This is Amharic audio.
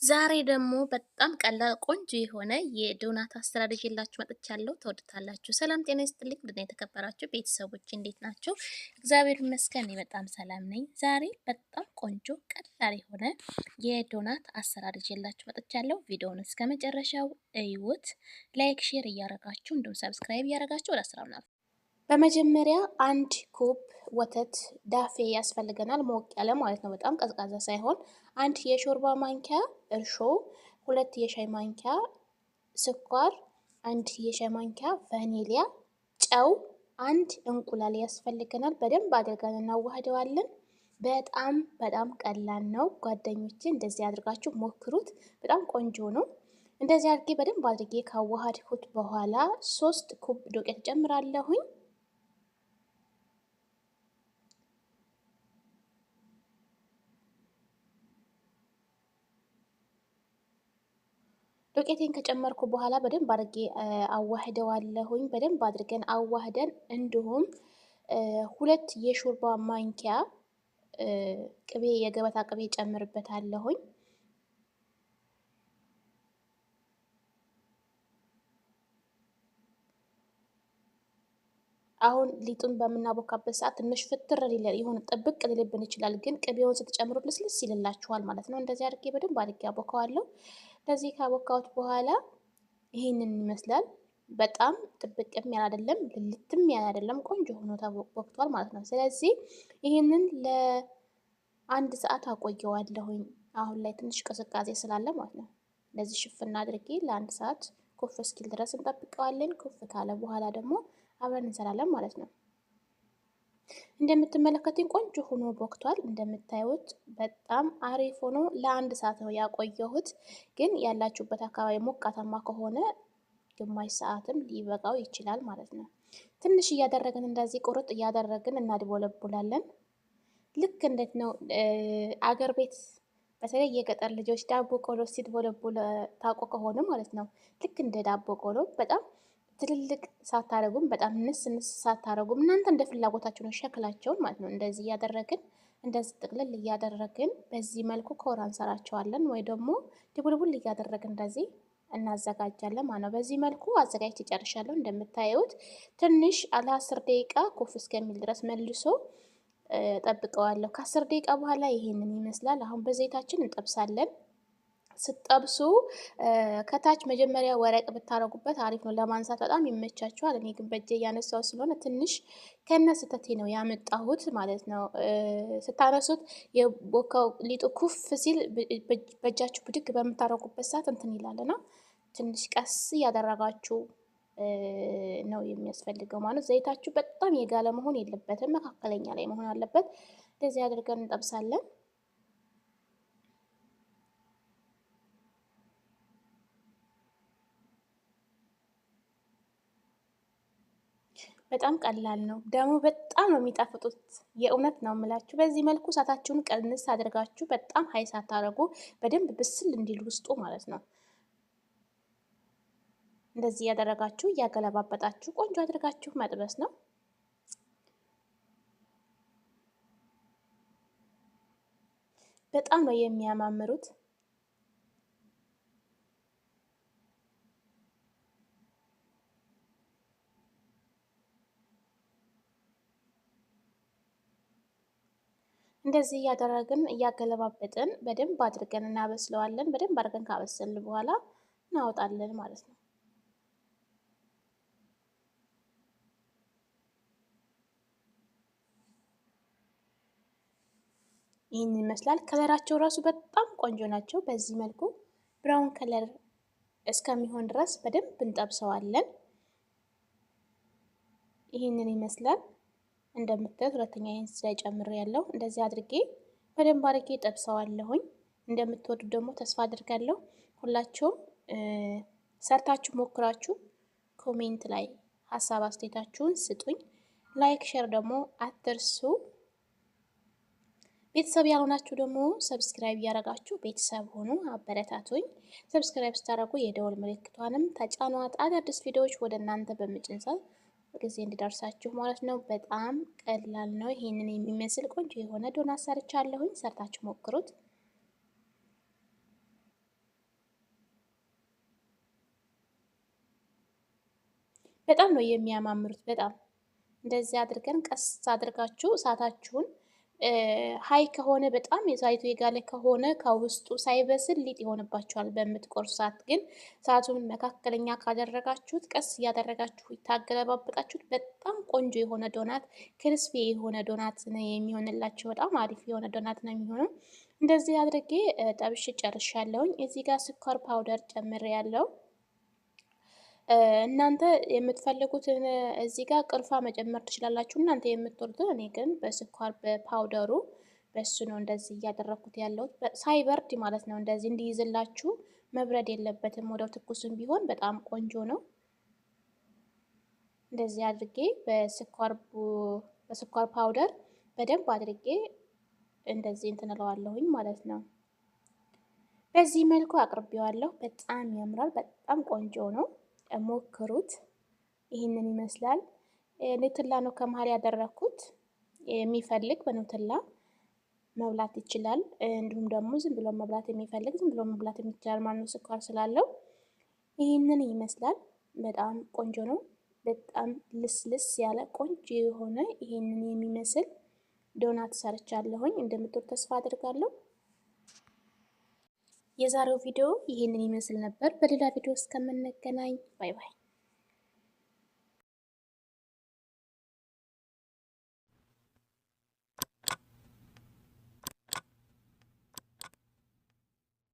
ዛሬ ደግሞ በጣም ቀላል ቆንጆ የሆነ የዶናት አሰራር ይዤላችሁ መጥቻለሁ። ተወድታላችሁ። ሰላም ጤና ይስጥልኝ። ውድና የተከበራችሁ ቤተሰቦች እንዴት ናቸው? እግዚአብሔር ይመስገን እኔ በጣም ሰላም ነኝ። ዛሬ በጣም ቆንጆ ቀላል የሆነ የዶናት አሰራር ይዤላችሁ መጥቻለሁ። ቪዲዮውን እስከ መጨረሻው እዩት። like፣ share እያረጋችሁ እንዲሁም subscribe እያረጋችሁ ወደ አሰራሩ ነው። በመጀመሪያ አንድ ኩብ ወተት ዳፌ ያስፈልገናል። ሞቅ ያለ ማለት ነው፣ በጣም ቀዝቃዛ ሳይሆን። አንድ የሾርባ ማንኪያ እርሾ፣ ሁለት የሻይ ማንኪያ ስኳር፣ አንድ የሻይ ማንኪያ ቫኒሊያ፣ ጨው፣ አንድ እንቁላል ያስፈልገናል። በደንብ አድርገን እናዋህደዋለን። በጣም በጣም ቀላል ነው ጓደኞቼ፣ እንደዚህ አድርጋችሁ ሞክሩት። በጣም ቆንጆ ነው። እንደዚህ አድርጌ በደንብ አድርጌ ካዋሃድኩት በኋላ 3 ኩብ ዱቄት ጨምራለሁኝ። ዱቄቴን ከጨመርኩ በኋላ በደንብ አድርጌ አዋህደዋለሁኝ። በደንብ አድርገን አዋህደን እንዲሁም ሁለት የሾርባ ማንኪያ ቅቤ፣ የገበታ ቅቤ ጨምርበታለሁኝ። አሁን ሊጡን በምናቦካበት ሰዓት ትንሽ ፍትር የሆነ ጥብቅ ሊልብን ይችላል። ግን ቅቤውን ስትጨምሩት ልስልስ ይልላችኋል ማለት ነው። እንደዚህ አድርጌ በደንብ አድርጌ አቦካዋለሁ። እንደዚህ ካቦካሁት በኋላ ይህንን ይመስላል። በጣም ጥብቅም ያለ አይደለም፣ ልልትም ያለ አይደለም። ቆንጆ ሆኖ ተቦክቷል ማለት ነው። ስለዚህ ይህንን ለአንድ ሰዓት አቆየዋለሁኝ። አሁን ላይ ትንሽ ቅዝቃዜ ስላለ ማለት ነው። እንደዚህ ሽፍና አድርጌ ለአንድ ሰዓት ኩፍ እስኪል ድረስ እንጠብቀዋለን። ኩፍ ካለ በኋላ ደግሞ አብረን እንሰራለን ማለት ነው። እንደምትመለከቱኝ ቆንጆ ሆኖ ቦክቷል። እንደምታዩት በጣም አሪፍ ሆኖ ለአንድ ሰዓት ነው ያቆየሁት። ግን ያላችሁበት አካባቢ ሞቃታማ ከሆነ ግማሽ ሰዓትም ሊበቃው ይችላል ማለት ነው። ትንሽ እያደረግን እንደዚህ ቁርጥ እያደረግን እናድቦለቡላለን። ልክ እንዴት ነው አገር ቤት በተለይ የገጠር ልጆች ዳቦ ቆሎ ሲድቦለቡለ ታውቁ ከሆነ ማለት ነው። ልክ እንደ ዳቦ ቆሎ በጣም ትልልቅ ሳታረጉም በጣም ንስ ንስ ሳታረጉም እናንተ እንደ ፍላጎታችሁ ነው ሸክላቸውን ማለት ነው። እንደዚህ እያደረግን እንደዚህ ጥቅልል እያደረግን በዚህ መልኩ ኮራ እንሰራቸዋለን፣ ወይ ደግሞ ድቡልቡል እያደረግን እንደዚህ እናዘጋጃለን ማለት ነው። በዚህ መልኩ አዘጋጅቼ ጨርሻለሁ። እንደምታዩት ትንሽ ለ10 ደቂቃ ኩፍ እስከሚል ድረስ መልሶ ጠብቀዋለሁ። ከ10 ደቂቃ በኋላ ይሄንን ይመስላል። አሁን በዘይታችን እንጠብሳለን። ስትጠብሱ ከታች መጀመሪያ ወረቅ ብታረጉበት አሪፍ ነው፣ ለማንሳት በጣም ይመቻችኋል። እኔ ግን በእጄ እያነሳው ስለሆነ ትንሽ ከነ ስህተቴ ነው ያመጣሁት ማለት ነው። ስታነሱት የቦካው ሊጡ ኩፍ ሲል በእጃችሁ ብድግ በምታረጉበት ሰዓት እንትን ይላልና ትንሽ ቀስ እያደረጋችሁ ነው የሚያስፈልገው ማለት። ዘይታችሁ በጣም የጋለ መሆን የለበትም፣ መካከለኛ ላይ መሆን አለበት። እንደዚህ አድርገን እንጠብሳለን። በጣም ቀላል ነው። ደግሞ በጣም ነው የሚጣፍጡት። የእውነት ነው የምላችሁ። በዚህ መልኩ እሳታችሁን ቀንስ አድርጋችሁ በጣም high ሳታደርጉ በደንብ ብስል እንዲል ውስጡ ማለት ነው። እንደዚህ እያደረጋችሁ እያገለባበጣችሁ ቆንጆ አድርጋችሁ መጥበስ ነው። በጣም ነው የሚያማምሩት። እንደዚህ እያደረግን እያገለባበጥን በደንብ አድርገን እናበስለዋለን። በደንብ አድርገን ካበሰልን በኋላ እናወጣለን ማለት ነው። ይህን ይመስላል። Color ኣቸው ራሱ በጣም ቆንጆ ናቸው። በዚህ መልኩ brown color እስከሚሆን ድረስ በደንብ እንጠብሰዋለን። ይህንን ይመስላል። እንደምታዩት ሁለተኛ ይህን ስለጨምር ያለው እንደዚህ አድርጌ በደንብ አድርጌ ጠብሰዋለሁኝ። እንደምትወዱ ደግሞ ተስፋ አድርጋለሁ። ሁላችሁም ሰርታችሁ ሞክራችሁ comment ላይ ሀሳብ አስተያየታችሁን ስጡኝ። Like share ደግሞ አትርሱ። ቤተሰብ ያልሆናችሁ ደግሞ subscribe እያደረጋችሁ ቤተሰብ ሆኑ፣ አበረታቱኝ። Subscribe ስታደርጉ የደወል ምልክቷንም ተጫኗት። አዳዲስ ቪዲዮዎች ወደ እናንተ በምጭን ሰዓት ጊዜ እንዲደርሳችሁ ማለት ነው። በጣም ቀላል ነው። ይህንን የሚመስል ቆንጆ የሆነ ዶናት ሰርቻለሁኝ። ሰርታችሁ ሞክሩት። በጣም ነው የሚያማምሩት። በጣም እንደዚህ አድርገን ቀስ አድርጋችሁ እሳታችሁን high ከሆነ፣ በጣም የዛይቱ የጋለ ከሆነ ከውስጡ ሳይበስል ሊጥ ይሆንባችኋል። በምትቆርሱ ሰዓት ግን እሳቱን መካከለኛ ካደረጋችሁት፣ ቀስ እያደረጋችሁ ታገለባበጣችሁት በጣም ቆንጆ የሆነ ዶናት፣ crispy የሆነ ዶናት ነው የሚሆንላችሁ። በጣም አሪፍ የሆነ ዶናት ነው የሚሆነው። እንደዚህ አድርጌ ጠብሼ ጨርሻለሁኝ። እዚህ ጋር ስኳር powder ጨምሬያለሁ። እናንተ የምትፈልጉትን እዚህ ጋር ቅርፋ መጨመር ትችላላችሁ፣ እናንተ የምትወዱትን። እኔ ግን በስኳር በ powder ኡ በሱ ነው እንደዚህ እያደረኩት ያለሁት፣ ሳይበርድ ማለት ነው። እንደዚህ እንዲይዝላችሁ መብረድ የለበትም። ወደው ትኩስም ቢሆን በጣም ቆንጆ ነው። እንደዚህ አድርጌ በስኳር powder በደንብ አድርጌ እንደዚህ እንትን እለዋለሁኝ ማለት ነው። በዚህ መልኩ አቅርቤዋለሁ። በጣም ያምራል። በጣም ቆንጆ ነው። ሞክሩት። ይህንን ይመስላል። ኑትላ ነው ከመሀል ያደረኩት። የሚፈልግ በኑትላ መብላት ይችላል። እንዲሁም ደግሞ ዝም ብሎ መብላት የሚፈልግ ዝም ብሎ መብላት ይችላል ማለት ነው፣ ስኳር ስላለው። ይህንን ይመስላል። በጣም ቆንጆ ነው። በጣም ልስልስ ያለ ቆንጆ የሆነ ይህንን የሚመስል ዶናት ሰርቻለሁኝ። እንደምትወዱ ተስፋ አድርጋለሁ። የዛሬው ቪዲዮ ይህንን ይመስል ነበር። በሌላ ቪዲዮ እስከምንገናኝ bye bye።